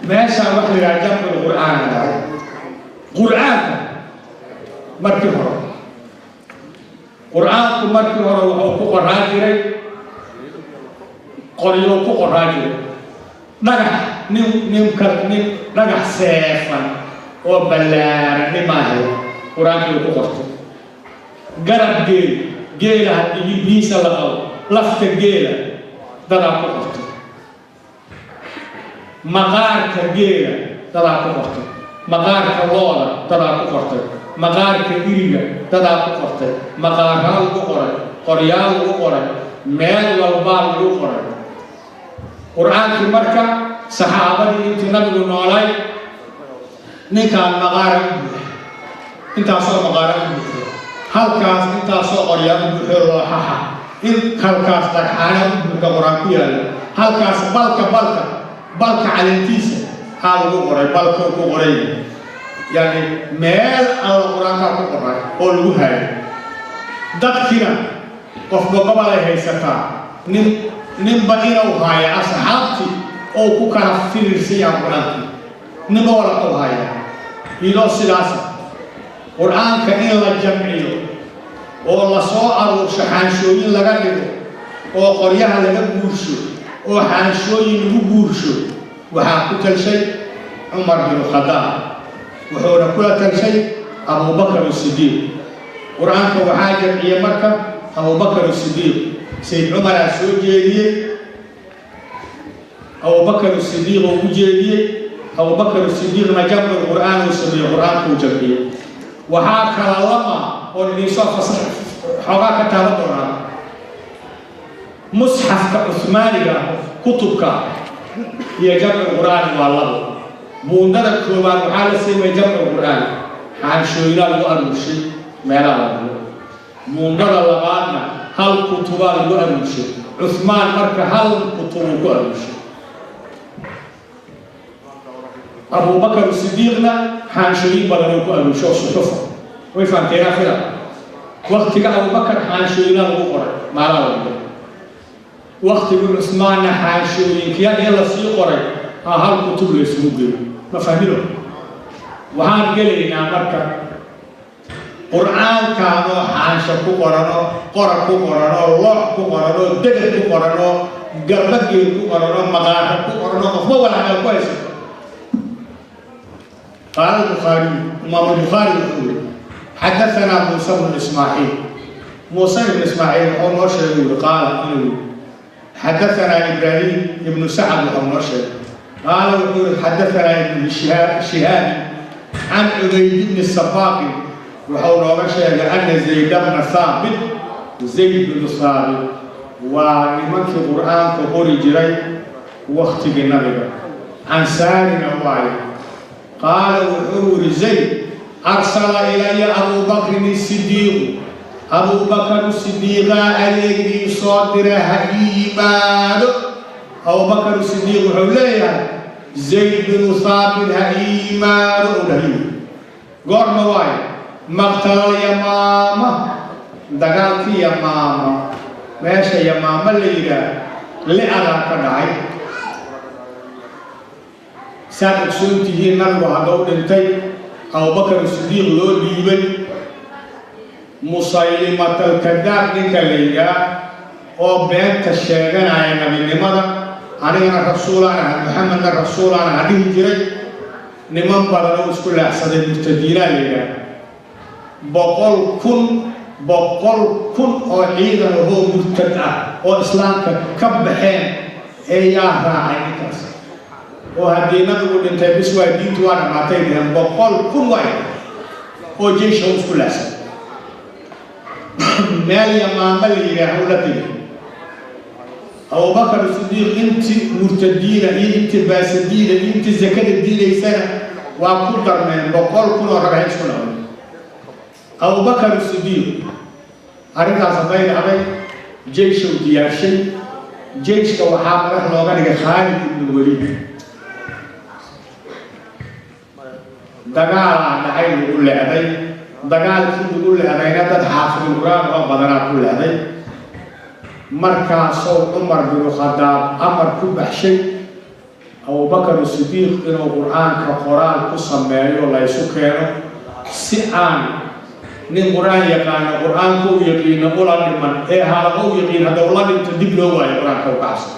Meeshaan wax la yidhaha jamcul qur'aana dhacay. Qur'aanka markii hore, qur'aanku markii hore wuxuu ku qoraa jiray qoryo, ku qoraa jiray dhagax. Nin ninka nin dhagax seefan oo ballaaran nimaahe qur-aankii ku qortay. Garab geel, geela haddii hilbihiisa la qabo, lafta geela dadaa ku qortay. Maqaarka geela dadaa ku qortay, maqaarka looda dadaa ku qortay, maqaarka iriga dadaa ku qortay. Maqaaraa lagu qoray, qoryaa lagu qoray, meel walbaa lagu qoray qur-aankii. Marka saxaabadii intii nabigu noolay, ninkaan maqaara u buuxa, intaasoo maqaara u buuxo, halkaas intaasoo qoryaa u buuxo, looxaha in halkaas dhagxaana u buuxo, qur-aan ku yaalla halkaas. Balka caleentiisa aa lagu qoray, balka ku qoray, yani meel alla qur-aankaa ku qoray oo lagu hayo. Dadkina qofba gobolay haysataa, nin ninba inuu haaya, asxaabtii oo ku kala firirsan yaha qur-aankii, ninba wala u haya. Iyadoo sidaasa qur-aanka in la jamciyo oo lasoo aruursho, xaanshooyin laga dhigo oo qoryaha laga guursho oo xaanshooyin lagu guursho, waxaa ku talshay Cumar binu Khadaab, wuxuuna kula talshay Abubakar Sidiiq. Qur-aanka waxaa jamciyey marka Abubakar Sidiiq. Sayid Cumaraa soo jeediyey, Abubakar Sidiiq oo u jeediyey. Abubakar Sidiiqna jamcu qur-aan uu sameeyey, qur-aanka uu jamciyey. Waxaa kala lama oon idiin soo fasax xoogaa ka taaban doonaa musxafka Cuhmaaniga, kutubka iyo jamcu qur-aani waa labo. Buundada koowaad waxaa la siimay jamcu qur-aan, xaanshooyinaa lagu aruurshay, meelaha la dhigo. Buundada labaadna hal kutubaa lagu aruurshay. Cuhmaan marka hal kutubuu ku aruurshay, Abubakar Sidiiqna xaanshooyin badan uu ku aruurshay oo suxufa. Way fahamteen afira? Waktiga Abubakar xaanshooyinaa lagu qoray, maalaa la dhigo. Waktiga Cusmaanna xaanshooyinkiya in lasii qoray ha hal kutub la isugu geeyo. Ma fahmino? Waxaan gelaynaa marka qur-aankaanoo xaansho ku qoranoo, qora ku qoranoo, loox ku qoranoo, deged ku qoranoo, garbageel ku qoranoo, maqaara ku qoranoo, qofba walacmeel ku haysato. Qaala Albukhaariyu, Imaam Albukhaari wuxuu yiri: xadahanaa Muusa bnu Ismaaciil. Muuse ibnu Ismaaciil wuxuu noo sheegay, yuri, qaala inuu yiri: xadahanaa Ibraahim ibnu Sacad. Wuxuu noo sheegay, qaala wuxuu yiri: xadahanaa Ibnu Shihaabi can Cubayd ibni Sabaaqin. Wuxuu nooga sheegay ana Zayd bna Haabit. Zayd bnu Haabit waa nimankii qur-aanka qori jiray waktigii nabiga, ansaarina waayo. Qaala wuxuu yiri Zayd: arsala ilaya Abubakrin Sidiiqu. Abubakar Sidiiqaa adeegii soo dira ha ii yimaado. Abubakar Sidiiq wuxuu leeyahay Zayd binu Haabit ha ii yimaado u dhahiyo. Goorma waayo? Maqtalal Yamaama, dagaalkii Yamaama. Meesha Yamaama la yidhaah li-adaa ka dhacay. Saad ogsoon tihiin, nabigu haddau dhintay, Abubakar Sidiiq loo dhiibay. Musaylimatalkadaab ninka la yidhaah oo beenta sheeganaya nabinimada, anigana rasuulaan aha, Maxamedna rasuulaan aha dhihi jiray, niman badan oo isku leexsaday, murtadiinaa la yidhaah, 100,000, 100,000 oo ciidan ahoo murtad ah oo islaamka ka baxeen eeyaa raacay ninkaas. Oo haddii nabigu dhintay bis waa diintu waa dhamaatay dheheen. 100,000 waay oo jeysha u isku leexsaday, meel Yamaama la yidhaaho la tegay. Abubakar Sidiiq intii murtadiina iyo intii baasadiina iyo intii zakada diidaysana waa ku darmeen. 100,000 oo ragay isku dhacday. Abubakar Sidiiq arrintaas hadday dhacday, jeyshow diyaarshay. Jeyshka waxaa madax looga dhigay Khaalid ibnu Waliid. Dagaalaa dhacay lagu leeday. Dagaalkii lagu leedayna dad xaafidul qur-aan oo badanaa ku leeday. Markaasuu Cumar binu Khadaab amar ku baxshay Abubakar Sidiiq inuu qur-aanka qoraal ku sameeyo laysu keeno si aan nin qur-aan yaqaano qur-aanka u yaqiino ula dhiman ee halaqa u yaqiin hadda ula dhinto dib loo waayo qur-aanka u kacabsado.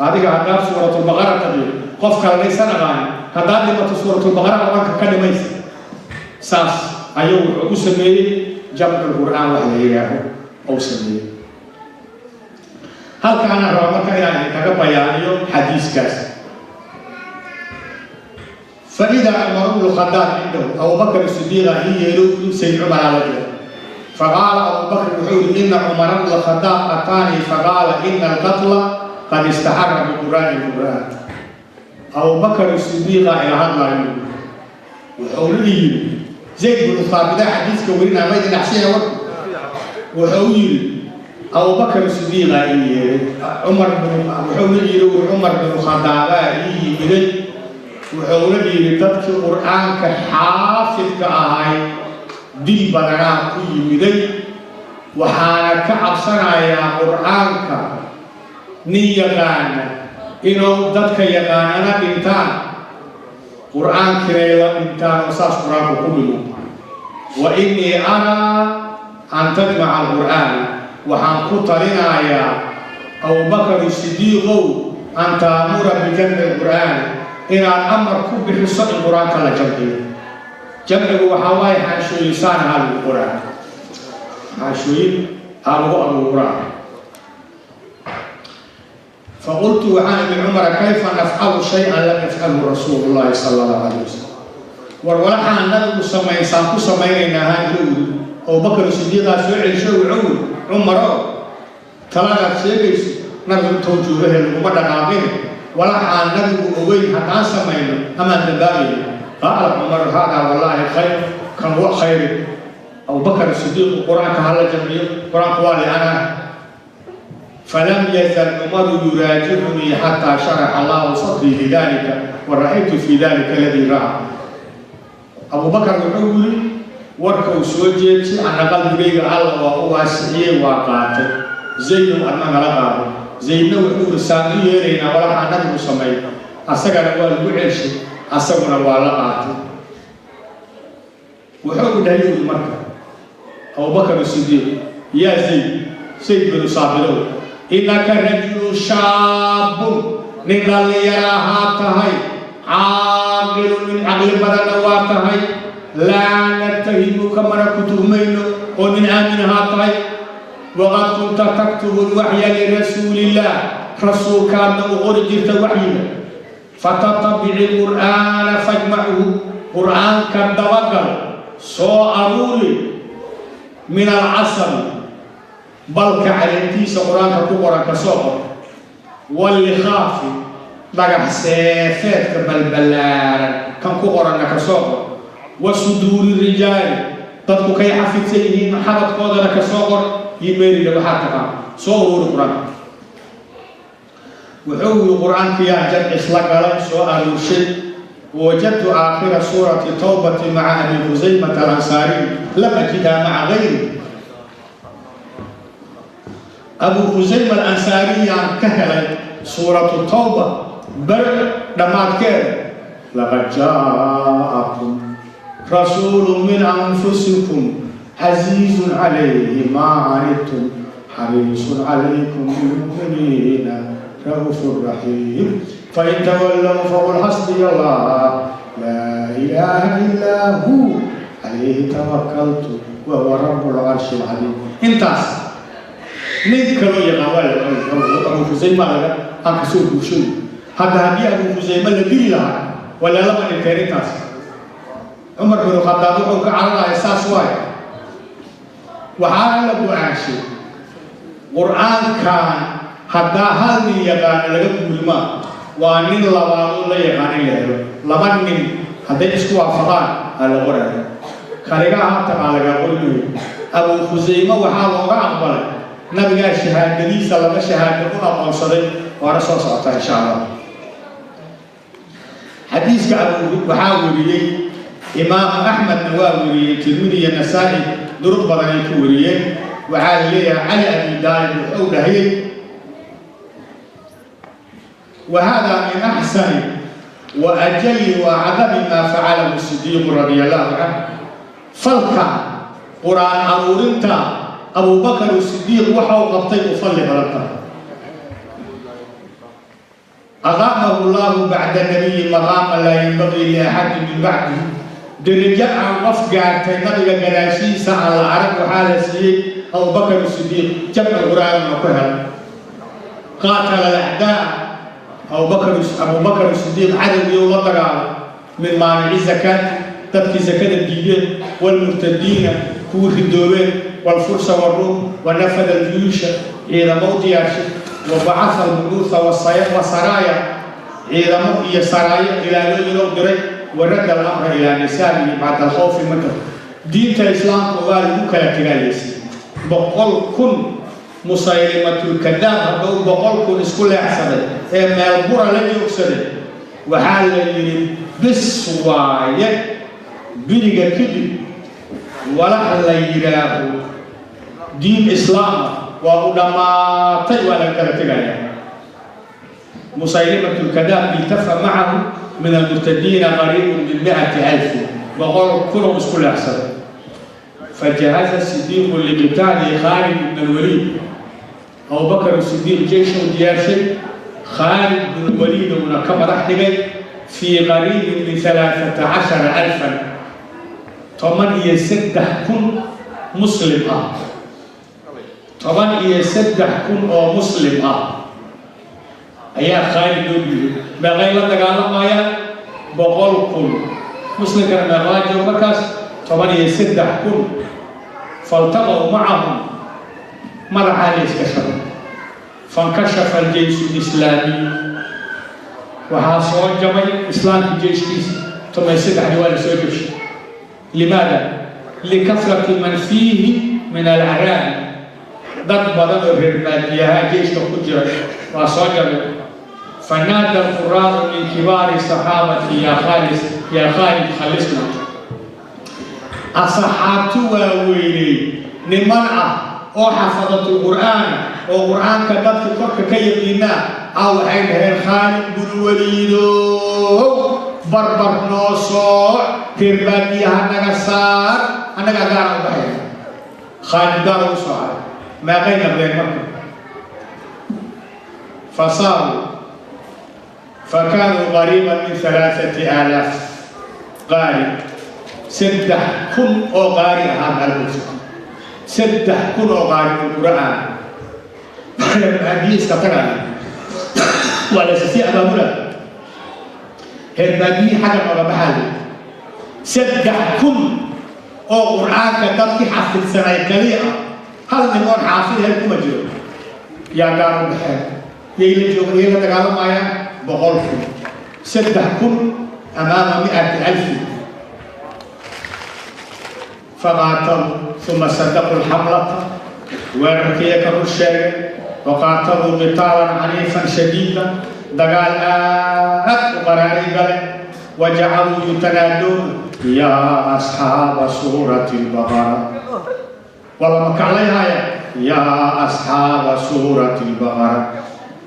Adiga haddaad suuratulbaqara taqii qof kale laysan aqaanin, haddaad dhimato suuratulbaqara qur-aanka ka dhimaysa. Saas ayuu wuxuu u sameeyey jamcul qur-aan wax la yidhaaho ou sameeyey. Halkaana raba marka inaan idinkaga bayaaniyo xadiiskaas. فإذا عمر بن الخطاب عنده أبو بكر الصديق هي سيد عمر على جل، فقال أبو بكر وحول إن عمر بن الخطاب أتاني فقال إن القتل قد استحر بقران القرآن. أبو بكر الصديق إلى هذا وحول زيد بن ثابت حديث كورينا ما يدري حسين وحول أبو بكر الصديق عمر بن وحول عمر بن الخطاب يريد wuxuuna yidhi dadkii qur-aanka xaafidka ahay dil badanaa ku yimiday, waxaana ka cabsanayaa qur-aanka nin yaqaana inuu dadka yaqaanana dhintaan, qur-aankiinay la dhintaan oo saas qur-aanku ku dhimo. Wa innii araa an tajmaca alqur'aan, waxaan ku talinayaa Abubakar Sidiiqow an taamura bijamci alqur'aan, inaad amar ku bixiso in qur-aanka la jamciyo. Jamcigu waxaa waaye xaanshooyinsaan ahaa lagu qoraa, xaanshooyin aa lagu abuuraa. Faqultu waxaan idhi Cumara kayfa nafcalu shay-an lam yafcalhu rasuulu llahi sala allahu alayh wasalam? War walaxaan nabigu samaysaan ku samaynaynaa haan ilo yiri. Abubakar Sidiiqaa soo celsho wuxuu yiri Cumaro taladaad sheegayso nabigu intuu joogahe laguma dhaqaaqin, walaxaan nabigu ogeyn haddaan samayno amaan dambaabayno. Qaala Cumar haadaa wallaahi khayr kan wa khayri. Abubakar Sidiiq qur-aanka hala jamciyo, qur-aanku waa lianaa. فلم يزل عمر يراجعني حتى شرح الله صدري لذلك ورأيت في ذلك الذي رأى. أبو بكر يقول warka uu soo jeedsi ana qalbigayga Alla waa u waasiciyey, waa qaatay. Zaydow adna nala qaado. Zaydna wuxuu yiri saan u yeelaynaa walaxaa nabigu sameey, asagana waa lagu celshay, asaguna waa la qaatay. Wuxuu dhahay yuri marka Abubakar Sidiiq yaa Zayd, Zayd binu Saabidow, innaka rajulu shaabun, nin dhallinyaro ahaa tahay, caaqilu, nin caqli badanna waa tahay, laa natahimuka, mana ku tuhmayno oo nin aamin ahaa tahay. Waqad kunta taktubu lwaxya lirasuulillaah, rasuulkaadna u qori jirta waxyiga. Fatatabici qur'aana fajmachu, qur'aanka dabagal soo aruuri min alcasabi, balka caleentiisa qur-aanka ku qoran ka soo qor, wallikhaafi, dhagax seefeedka balbalaaran kan ku qoranna ka soo qor, wa suduuri rijaali, dadku kay xafidsan yihiin xabadkoodana ka soo qor, iyo meeriga waxaa taqaan soo uruuri qur-aanka. Wuxuu yiri qur-aankiyaa jamcis la galay soo aruurshay. Wajadtu aakhira suurati tawbati maca Abi Khusaymata alansaariy lam ajidha maca gayri. Abu Khusayma alansaariyaan ka helay suuratu tawba ber dhammaadkeeda: laqad jaa'akum rasuulu min anfusikum casiizun calayhi maa canidtum xariisun calaykum bilmu'miniina ra'uufun raxiim, fain tawallow faqul xasbiya allah laa ilaaha illaa hu calayhi tawakaltu wahuwa rabu lcarshi alcadiim. Intaas nin kaloo yaqaan waa la Abu Khusayma laga aan kasoo guurshoy. Hadda haddii Abu Khusayma la dili lahaa wala lama dhinteen intaas. Cumar binu Khadaab wuxuu ka cararaya saas waaye. Waxaana la go-aanshay qur-aankan haddaa hal nin yaqaano laga guurimaa, waa nin labaadoo la yaqaan in la helo. Laba nin hadday isku waafaqaan aa la qoraya, kaligaa haatan aa lagaa qorimayo. Abu Khusayme waxaa looga aqbalay nabigaa shahaadadiisa laba shahaado u aqoonsaday, waana soo socotaa insha Allah. Xadiiska abu waxaa weriyey Imaamu Axmedna waa weriyey, Tirmidi iyo Nasaa-i duruq badan ay ku weriyeen. Waxaa la leeyahay Cali Abi Daalib wuxuu dhahayay Wa hada min axsani wa ajali wa acdami maa facalahu Sidiiqu radia allahu canhu. Falka qur-aan aruurinta Abubakar Sidiiq waxa uu qabtay u fadli badan tahay. Aqaamahu llahu bacda nabiyi maqaama laa yanbagii liaxadin min bacdihi, derajo aan qof gaartay nabiga gadaashiisa aan la arag waxaa la siiyey Abubakar Sidiiq. Jamci qur-aanna ku helay. Qaatala alacdaa, Abubakar Sidiiq cadowgii ula dagaalay, min maanici zakaati, dadkii zakada diideen, waalmurtadiina, kuwii ridoobeen, waalfursa waruum, wanafada aljuyuusha, ciidamo u diyaarshay, wa bacatha albucuutha wasaraaya, ciidamo iyo saraayo ilaalooyin u diray, waradda alamra ilaa nisaabihi bacda alkhawfi minka. Diinta islaamka waa lagu kala tegaayeysa 100,000. Musaylimatulkadaab hadduu 100,000 isku leexsaday ee meel bura la joogsaday, waxaa la yidhi bis waaye, biriga kadib walax la yidhaaho diin islaama waa u dhammaatay, waa laga kala tegayaa. Musaylimatulkadaab iltafa macahu min almurtadiina qariibun min 100,000, 100,000 oo isku leexsaday. Fajahaza Sidiiqu liqitaali Khaalid ibn Alwaliid. Abubakar Sidiiq jeysha u diyaarshay, Khaalid bn Waliid uuna ka madax dhigay, fii qariibin min 13,000, 13,000 muslim ah, 13,000 oo muslim ah ayaa Khaalid loo dhiibay. Meeqay la dagaalamayaan? 100,000. Muslimkana meeqaa joogo markaas? 13,000. Faltaqow macahum, madaxaa la iskashaday. Fankashafa aljeysu lislaamiy, waxaa soo jabay islaamka jeyshkiisa. 13-dii waa la soo jabshay. Limaada? Likafrati man fiihi min alacraabi, dad badan oo reer baadiyaha jeyshka ku jira waa soo jabay. Fanaada alquraa'u min kibaari saxaabati: yaa Khaalis, yaa Khaalid, khalisna. Asxaabtu waa weyney, niman ah oo xafadatul qur'aan oo qur'aanka dadka korka ka yaqiinaa ah, waxay dhaheen: Khaalid bnu Waliidow, barbar noo sooc, reer baadiyaha naga saar, annagaa gaara u baxaya. Khaalid gaara u soocay. Meeqay naqdeen marka? Fasaaruu fakaanuu qariiban min 3000 qaari, 3000 oo qaari ahaa maalgoosata, 3000 oo qaari oo qur'aan. Baadiye iska tagaya, waa la sii abaabula, reer baadiye xagga nooga baxaaya. 3000 oo qur'aanka dadkii xafidsanay kaliya ah, hal nin oon xaafid ahayn kuma jiro, yaa gaar u baxeen. Yay la jooga, yay la dagaalamayaan? 100,000. 3000 amaama 100,000. Faqaataluu uma sadaquu lxamlata, weerarkiiya ka rur sheegay. Waqaataluu qitaalan caniifan shadiida, dagaal aad u qaraaray gale. Wajacaluu yutanaaduuna: yaa asxaaba suurati lbaqara, waa la makaclayhaya, yaa asxaaba suurati lbaqara,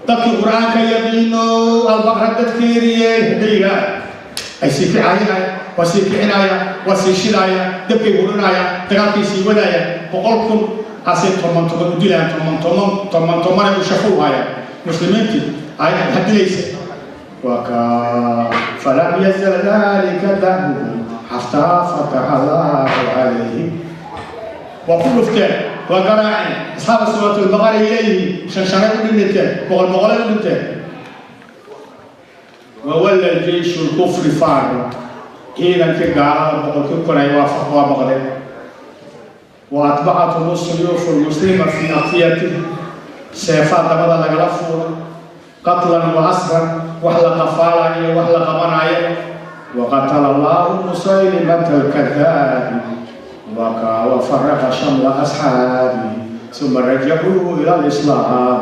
dadkii qur-aanka yaqiino, albaqra dadkeeriyey hadaygaa ay sii kicaynaya, waa sii kicinaya, waa sii shidaya, dabkay hurinaya, dagaalkay sii wadaya. 100,000 hase toban toban u dilayaan, toban toban, toban tobanay u shafuuhayaan. Muslimiintii ay hadilaysa waa ka. Falam yazal dalika da'buhum xataa fataxa allahu calayhim. Waa ku dhufteen, waa garaaceen. Asxaaba suurat albaqara ay leeyihiin shan shanay u dhinteen, boqol boqolay u dhinteen. Wawalla aljeyshu lkufri faara, ciidankii gaalada 100,000 ay waa baqdeen. Wa atbacathum suyuufu lmuslima fii aqfiyatihi, seefaa dabada lagala fuulay, qatlan wa asran, wax la qafaalayo, wax la qabanayo. Waqatala allahu musaylimata alkadaabi wafaraqa shamla asxaabihi uma rajacuu ila lislaam.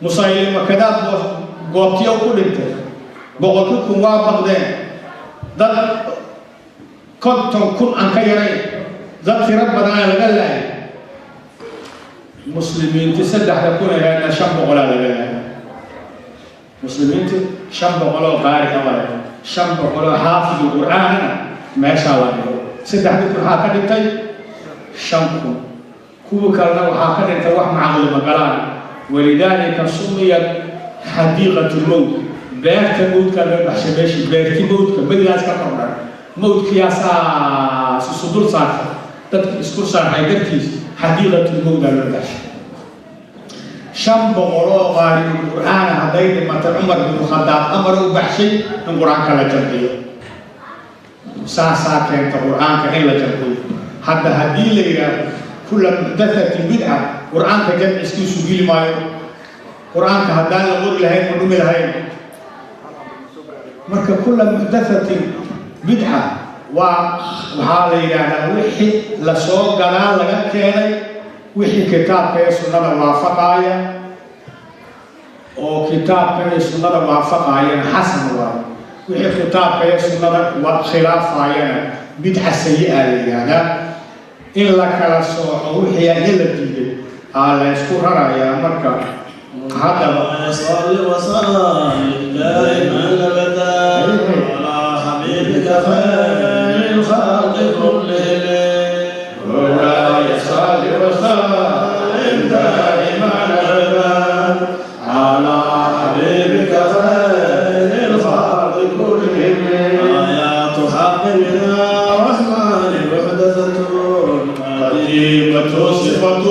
Musaylima kadaab goobtiyo ku dhintay, 100,000 waa baqdeen, dad 50,000 aan ka yarayn, dad tiro badanaa laga laayay. Muslimiinti 3,000 ahaydna 500-aa laga laayay. Muslimiintu 500 oo qaari ah waaye, 500 oo xaafidul Qur'aanana meeshaa la dhigo. 3000 waxaa ka dhintay 5000, kuwa kalena waxaa ka dhintay wax macaqli magalaan. Walidaalika sumiyat xadiiqatu lmowt, beerta mowdka loo baxshay. Meeshii beerti mowdka badidaas ka kordhan, mowdkiyaa saas isu dul saartay, dadki isku saarxay dartiis xadiiqatulmowdaa loo baxshay. 500 oo qaariul Qur'aana hadday dhimatay, Cumar binu Khadaab amar u baxshay in Qur-aanka la jamciyo. Saasaa keenta Qur-aanka in la jamciyo. Hadda haddii la yidhaahdo kulla muxdathatin bidca, Qur-aanka jamciskiisu geli maayo. Qur-aanka haddaan la qori lahayn, ma dhumi lahayn. Marka kulla muxdathatin bidca waa waxaa la yidhaahdaa wixii lasoo gadaa laga keenay, wixii kitaabka iyo sunnada waafaqaaya oo kitaabka iyo sunnada waafaqaayana xasan waayo, wixii kitaabka iyo sunnada khilaafaayana bidca sayi-a la yidhaahdaa. In la kala sooco wixii iyo la diiday aa la isku rarayaa. Marka haddaba صل وسلم دائما ابدا على حبيبك خير الخلق كلهم. مولاي صل وسلم دائما ابدا على حبيبك خير الخلق كلهم. آيات حق من الرحمن محدثة قديمة صفة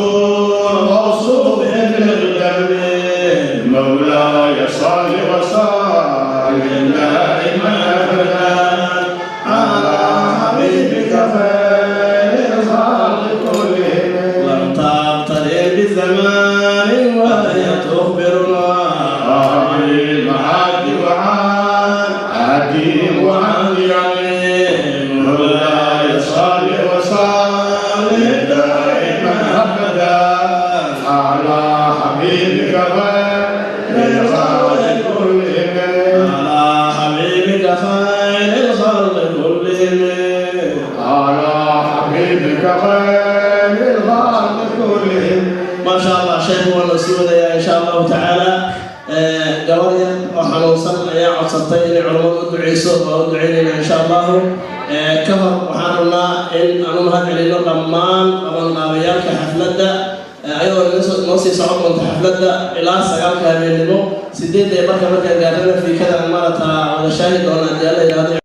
موصوف بالقدم. مولاي صل وسلم دائما ابدا على حبيبك خير الخلق كلهم. لم تبتدئ بزمان وهي تخبرنا عن المعاد وعن عدي وعن يمين. مولاي صل وسلم دائما ابدا على حبيبك خير الخلق كلهم. على حبيبك خير الخلق كلهم. على حبيبك خير الخلق كلهم. ما شاء الله، sheekhu waa noo sii wadayaa insha Allahu tacaala. Gabar yar oo xanuunsan ayaa codsatay inay culammadu u duceyso. Waa u duceynayna insha Allahu. Ka hor waxaan rabnaa in aan u mahad celino dhammaan qabanqaabayaalka xafladda, ayadoo noo sii socon doonta xafladda ilaa 9-ka habeennimo, 8:30 markaan gaarnana fiikada maarata wada shaahi doona haddii Alla yidhahdo.